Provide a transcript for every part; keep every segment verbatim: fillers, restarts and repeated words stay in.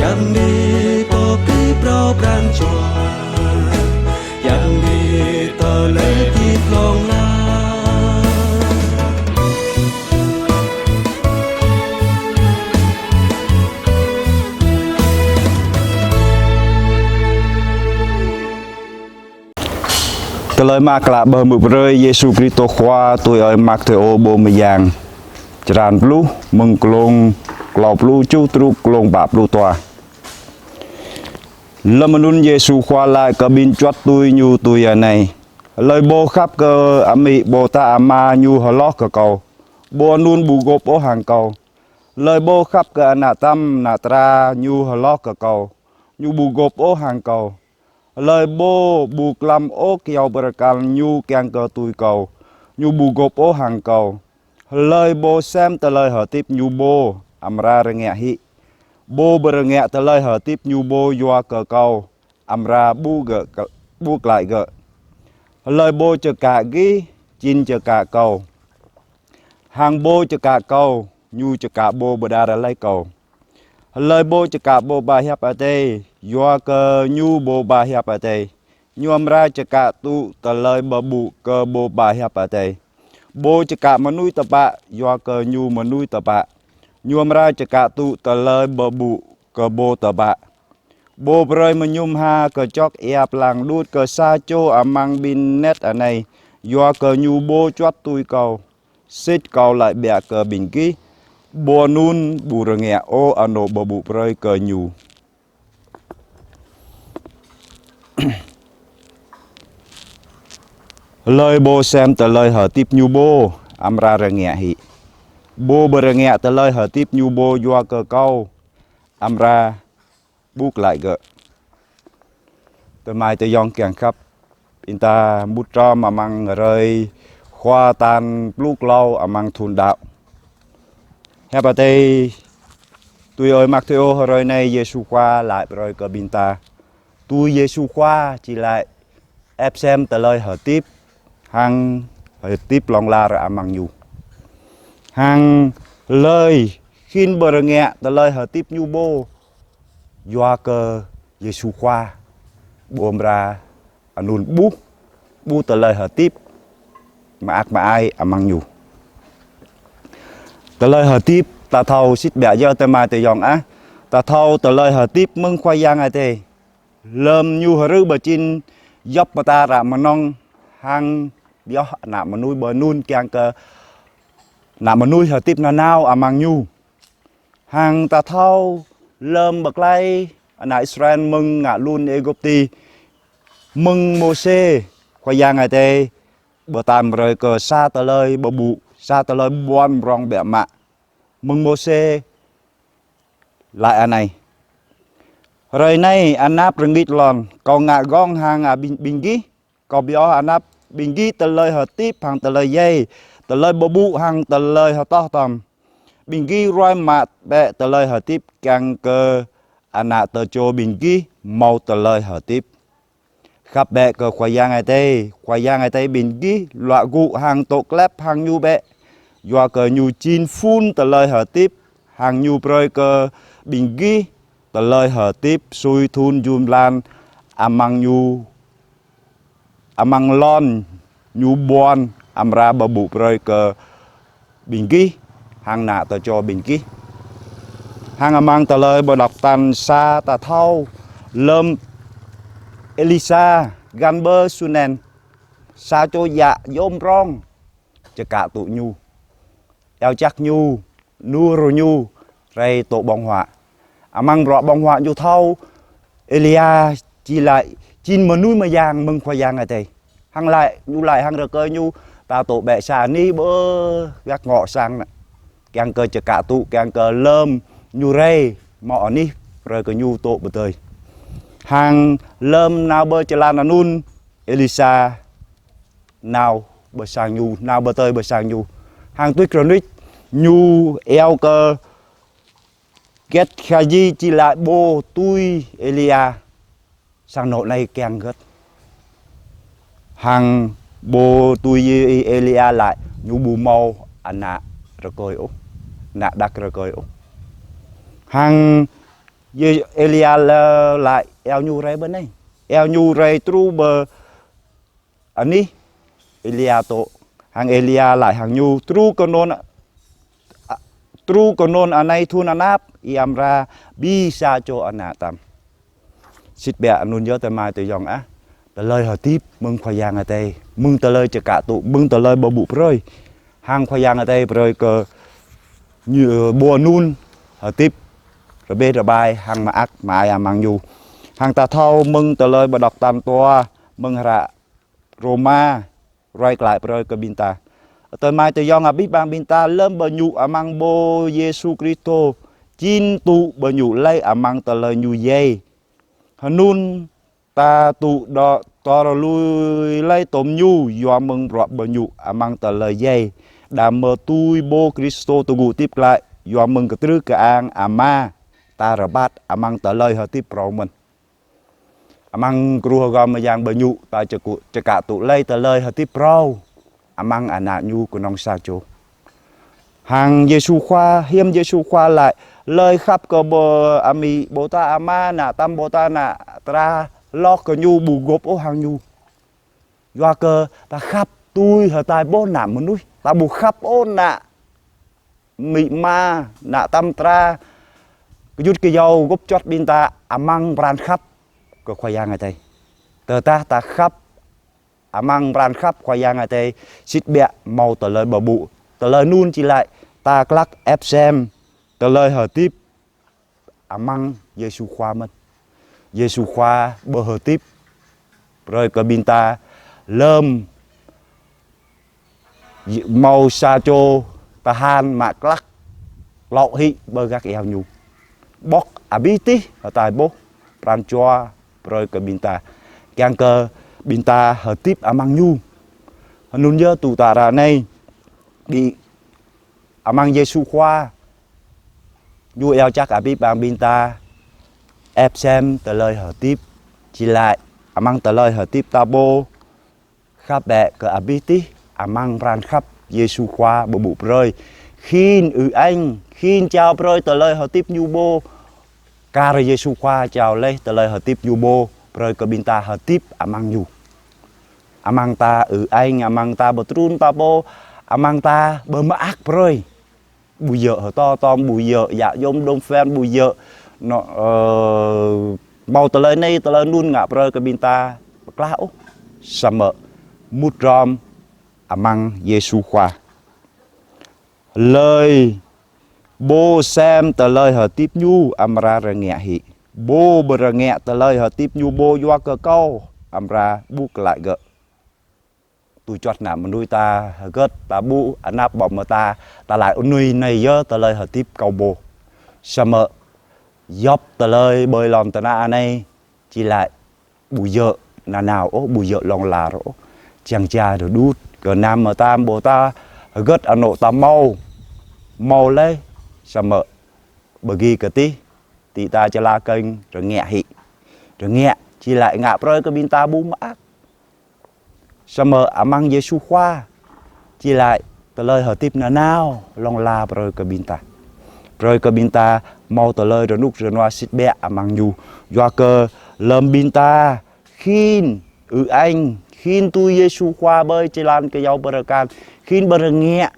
Yang ni pơpĭ phrâo pran jua, yang ni tơlơi hơdip hlŏng lar. Tơlơi mơak klă pơhmư̆ brơi Yêsu Kristô Khua tui ơi Matthêô pô mơyang. Črăn pluh, mơ̆ng glông klâo pluh tơjuh truh glông pă pluh dua. Lơm anŭn Yêsu Khua laĭ kơ ƀing čuăt tui Ñu tui anai: Hlơi pô khăp kơ amĭ ƀôdah ama ñu hloh kơ Kâo, pô anŭn ƀu gôp ôh hăng Kâo. Hlơi pô khăp kơ ană tăm ană dra ñu hloh kơ Kâo, ñu ƀu gôp ôh hăng Kâo. Hlơi pô ƀu klăm ôh kyâo bơrơkal ñu kiăng kơ tui Kâo, ñu ƀu gôp ôh hăng Kâo. Hlơi pô sem tơlơi hơdip ñu pô, amra rơngiă hĭ. Pô pơrơngiă tơlơi hơdip ñu pô yua kơ Kâo, amra ƀuh gơ̆, ƀuh glaĭ gơ̆. Hlơi pô čơkă gih, jing čơkă Kâo. Hăng pô čơkă Kâo, ñu čơkă pô pơđar laih Kâo. Hlơi pô čơkă pô ba hiăp Adai, yua kơ ñu pô ba hiăp Adai, ñu amra čơkă tŭ tơlơi pơƀuh kơ pô ba hiăp Adai. Pô čơkă mơnuih tơpă, yua kơ ñu mơnuih tơpă, ñu amra čơkă tŭ tơlơi pơƀuh kơ pô tơpă. Pô brơi mơñum ha kơčŏk ia blang đut kơ sa čô amăng ƀing anet anai, yua kơ ñu pô čuăt tui Kâo. Sĭt Kâo laĭ biă kơ ƀing gih, pô anŭn ƀu rơngiă ôh anŏ pơƀuh brơi kơ ñu. Hlơi pô sem tơlơi hơdip ñu pô, amra rơngiă hĭ. Pô pơrơngiă tơlơi hơdip ñu pô yua kơ Kâo, amra ƀuh glaĭ gơ̆. Tơmai tơyŏng kiăng khăp, ƀing ta mŭt hrŏm amăng hrơi Khua tal pluh klâo amăng thun đăo. Hiăp Adai tui ơi Matthêô hrơi anai Yêsu Khua laĭ brơi kơ ƀing ta. Tui Yêsu Khua či laĭ ĕp sem tơlơi hơdip, hăng hơdip hlŏng lar amăng ñu. Hăng hlơi khĭn pơrơngiă tơlơi hơdip ñu pô, yua kơ Yêsu Khua, pô amra anŭn ƀuh, ƀuh tơlơi hơdip mơak mơai amăng ñu. Tơlơi hơdip ta thâo sĭt biă yơh tơmai tơyŏng ah, ta thâo tơlơi hơdip mơ̆ng Khua Yang Adai. Lơm ñu hrưh pơjing djŏp mơta ră mơnơ̆ng hăng pioh ană mơnuih pơanŭn kiăng kơ ană mơnuih hơdip nanao amăng ñu. Hăng ta thâo lơm pơklaih ană Israel mơ̆ng ngă lun Êgupti, mơ̆ng Môsê, Khua Yang Adai pơtă brơi kơ sa tơlơi pơƀuh, sa tơlơi ƀuăn prŏng biă mă. Mơ̆ng Môsê laĭ anai: Hrơi anai, anăp rơngit lŏn, Kâo ngă gơ̆ng hăng ƀing, ƀing gih, Kâo pioh anăp ƀing gih tơlơi hơdip hăng tơlơi djai, tơlơi pơƀuh hăng tơlơi hơtoh tơm. Ƀing gih ruai mă bĕ tơlơi hơdip kiăng kơ ană tơčô ƀing gih hmâo tơlơi hơdip. Khăp bĕ kơ Khua Yang Adai, Khua Yang Adai ƀing gih luă gŭ hăng tŏ klep hăng ñu bĕ. Yua kơ ñu jing phun tơlơi hơdip, hăng ñu brơi kơ ƀing gih tơlơi hơdip sui thun jum blan amăng ñu, amăng lŏn ñu ƀuăn amra pơƀuh brơi kơ ƀing gih, hăng ană tơčô ƀing gih. Hăng amăng tơlơi pơđŏk tal sa ta thâo lơm Êlisa găn pơ Sunem, sa čô djă yôm prŏng čơkă tŭ ñu. Iâu jak ñu, nur ñu, rai tŏ ƀơ̆ng huă. Amăng bruă ƀơ̆ng huă ñu thâo, Êlia či laĭ jing mơnuih mơyang mơ̆ng Khua Yang Adai. Hăng laĭ, ñu laĭ hăng rơkơi ñu, ta tŏ bĕ sa anih pơ gah ngŏ sang anai. Kiăng kơ čơkă tŭ, kiăng kơ lơm ñu rai, hmâo anih brơi kơ ñu tŏ pơdơi. Hăng lơm nao pơ jơlan anŭn, Êlisa nao pơ sang ñu, nao pơdơi pơ sang ñu. Hăng tuč rơnuč ñu iâu kơ Gêhazi či laĭ pô tui Êlia sang anŏ anai kiăng hơget. Hăng pô tui Êlia laĭ ñu ƀu hmâo ană rơkơi ôh, ană đah rơkơi ôh. Hăng Yê-, Êlia lơ-, laĭ: Iâu ñu rai pơ anai. Iâu ñu rai truh pơ anih Êlia dŏ. Hăng Êlia laĭ hăng ñu: Truh kơ anŭn, a-, truh kơ anŭn anai thŭn anap, ih amra ƀing sa čô ană tăm. Sĭt biă anŭn yơh tơmai tơyŏng ah. Tơlơi hơdip mơ̆ng Khua Yang Adai, mơ̆ng tơlơi čơkă tŭ, mơ̆ng tơlơi pơpŭ brơi. Hăng Khua Yang Adai brơi kơ ñu, ơ, ƀu anŭn hơdip rơbeh rơbai hăng mơak mơai amăng ñu. Hăng ta thâo mơ̆ng tơlơi pơđŏk tal dua, mơ̆ng hră Rôma, ruai glaĭ brơi kơ ƀing ta. Tơmai tơyŏng abih bang ƀing ta lơm pơñŭ amăng pô Yêsu Kristô, jing tŭ pơñŭ laih amăng tơlơi ñu djai. Hơnŭn ta tŭ dŏ tơlơi lui laih tơm ñu yua mơ̆ng bruă pơñŭ amăng tơlơi djai. Đah mơ̆ tui pô Kristô tơgŭ hơdip glaĭ yua mơ̆ng kơtrưh kơang Ama, ta rơbat amăng tơlơi hơdip phrâo mơ̆n. Amăng gru hơgŏm mơyang pơñŭ ta čơkŭ-, čơkă tŭ laih tơlơi hơdip phrâo amăng Ană ñu kơnơ̆ng sa čô. Hăng Yêsu Khua, hiam Yêsu Khua laĭ: Hlơi khăp kơ pô amĭ ƀôdah ama, ană tăm ƀôdah ană dra, hloh kơ ñu ƀu gŏp ôh hăng ñu. Yua kơ ta khăp tui hơtai ƀôh ană mơnuih, ta ƀu khăp ôh ană amĭ ama, ană tăm dra, gơyut gơyâo gŏp čuăt ƀing ta amăng pran khăp kơ Khua Yang Adai. Tơdah ta khăp amăng pran khăp Khua Yang Adai, sĭt biă hmâo tơlơi pơpŭ. Tơlơi anŭn či laĭ ta glăk ĕp sem tơlơi hơdip amăng Yêsu Khua mơ̆n. Yêsu Khua pơhơdip brơi kơ ƀing ta lơm hmâo sa čô tơhan mă glăk lŏ hĭ pơ gah iâu ñu. Ƀŏk abih tih hơtai ƀôh pran jua brơi kơ ƀing ta, kiăng kơ ƀing ta hơdip amăng ñu. Hơnŭn yơh tŭ ta ră anai, ƀing amăng Yêsu Khua, ñu iâu jak abih bang ƀing ta ĕp sem tơlơi hơdip, či laĭ amăng tơlơi hơdip ta pô, khăp bĕ kơ abih tih amăng pran khăp Yêsu Khua pơpŭ brơi. Khĭn ư-ang, khĭn jao brơi tơlơi hơdip ñu pô. Kar Yêsu Khua jao laih tơlơi hơdip ñu pô brơi kơ ƀing ta hơdip amăng ñu. Amăng ta ư-ang, amăng ta pơtrŭn ta pô, amăng ta pơmơak brơi. Ƀu djơ̆ hơtŏ tŏm, ƀu djơ̆ djă djŏm đom phen, ƀu djơ̆ anŏ, ơ, hmâo tơlơi anai, tơlơi anŭn ngă brơi kơ ƀing ta pơklah ôh. Samơ̆ mŭt hrŏm amăng Yêsu Khua. Hlơi pô sem tơlơi hơdip ñu amra rơngiă hĭ. Pô pơrơngiă tơlơi hơdip ñu pô yua kơ Kâo amra ƀuh glaĭ gơ̆. Tui čuăt ană mơnuih ta hơgĕt ta ƀuh anăp ƀô̆ mơta, ta laĭ: Ơ, anai yơh tơlơi hơdip kâo pô. Samơ̆ djŏp tơlơi ƀơi lŏn tơnah anai či laĭ ƀu djơ̆ nanao ôh, ƀu djơ̆ hlŏng lar ôh. Čang ča rơđŭt, gơnam mơtam ƀôdah hơgĕt anŏ ta hmâo, hmâo laih, samơ̆ pơgi kơtih, ti ta čơla kơnh rơngiă hĭ. Rơngiă či laĭ ngă brơi kơ ƀing ta ƀu mơak. Samơ̆ amăng Yêsu Khua či laĭ tơlơi hơdip nanao hlŏng lar brơi kơ ƀing ta. Brơi kơ ƀing ta hmâo tơlơi rơnŭk rơnua sĭt biă amăng ñu. Yua kơ lơm ƀing ta khĭn ư-ang, khĭn tui Yêsu Khua ƀơi jơlan kơyâo bơrơkal, khĭn pơrơngiă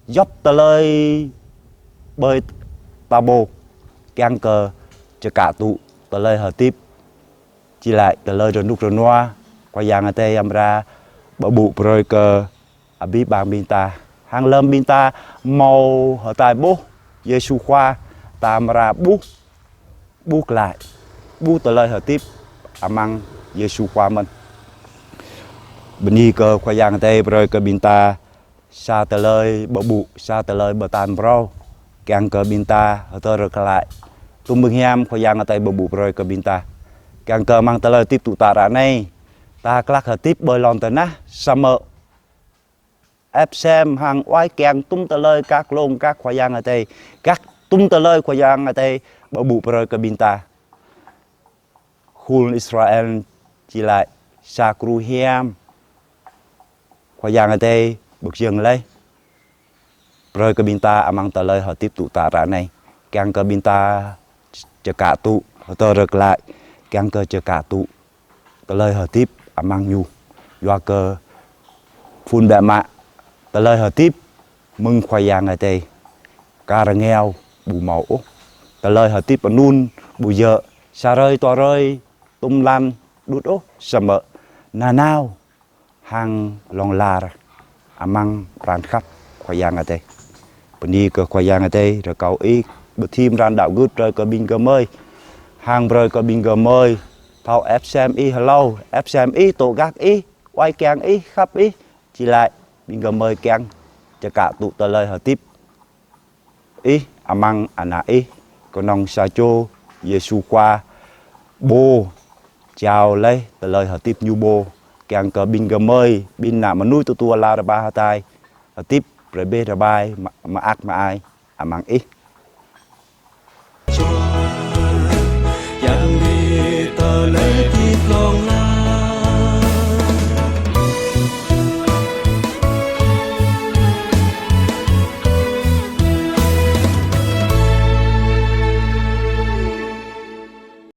djŏp tơlơi ƀơi ta pô, kiăng kơ čơkă tŭ tơlơi hơdip, či laĭ tơlơi rơnŭk rơnua Khua Yang Adai amra pơpŭ brơi kơ abih bang ƀing ta. Hăng lơm ƀing ta hmâo hơtai ƀuh Yêsu Khua, ta amra ƀuh, ƀuh glaĭ, ƀuh tơlơi hơdip amăng Yêsu Khua mơ̆n. Bơni kơ Khua Yang Adai brơi kơ ƀing ta sa tơlơi pơpŭ, sa tơlơi pơtă phrâo, kiăng kơ ƀing ta hơdơr glaĭ tŭm bơngơ̆m Khua Yang Adai pơpŭ brơi kơ ƀing ta. Kiăng kơ amăng tơlơi hơdip tŭ ta ră anai, ta glăk hơdip ƀơi lŏn tơnah, samơ̆ ĕp sem hăng wai kiăng tŭm tơlơi kah glông kah Khua Yang Adai, kah tŭm tơlơi Khua Yang Adai pơpŭ brơi kơ ƀing ta. Khul Israel či laĭ sa gru hiam Khua Yang Adai pơkơjơ̆ng laih brơi kơ ƀing ta amăng tơlơi hơdip tŭ ta ră anai. Kiăng kơ ƀing ta čơkă tŭ, hơdơr glaĭ, kiăng kơ čơkă tŭ tơlơi hơdip amăng ñu. Yua kơ phun bĕ mă, tơlơi hơdip mơ̆ng Khua Yang Adai, kar rơngiao ƀu hmâo ôh. Tơlơi hơdip anŭn ƀu djơ̆ sa hrơi dua hrơi, tŭm lăn đŭt ôh, samơ̆ nanao hăng hlŏng lar amăng pran khăp Khua Yang Adai. Bơni kơ Khua Yang Adai, rơkâo Ih pơthim pran đaŏ gưt brơi kơ ƀing gơmơi, hăng brơi kơ ƀing gơmơi thâo ĕp sem Ih hlâo, ĕp sem Ih, tŏ gah Ih, wai kiăng Ih, khăp Ih, či laĭ ƀing gơmơi kiăng čơkă tŭ tơlơi hơdip Ih amăng Ană Ih, kơnơ̆ng sa čô Yêsu Khua pô jao laih tơlơi hơdip Ñu pô, kiăng kơ ƀing gơmơi, ƀing ană mơnuih tơtua lar rơbah hơtai, hơdip rơbeh rơbai, mơ-, mơak mơai amăng Ih. Yang đi tơ lê ti hlong la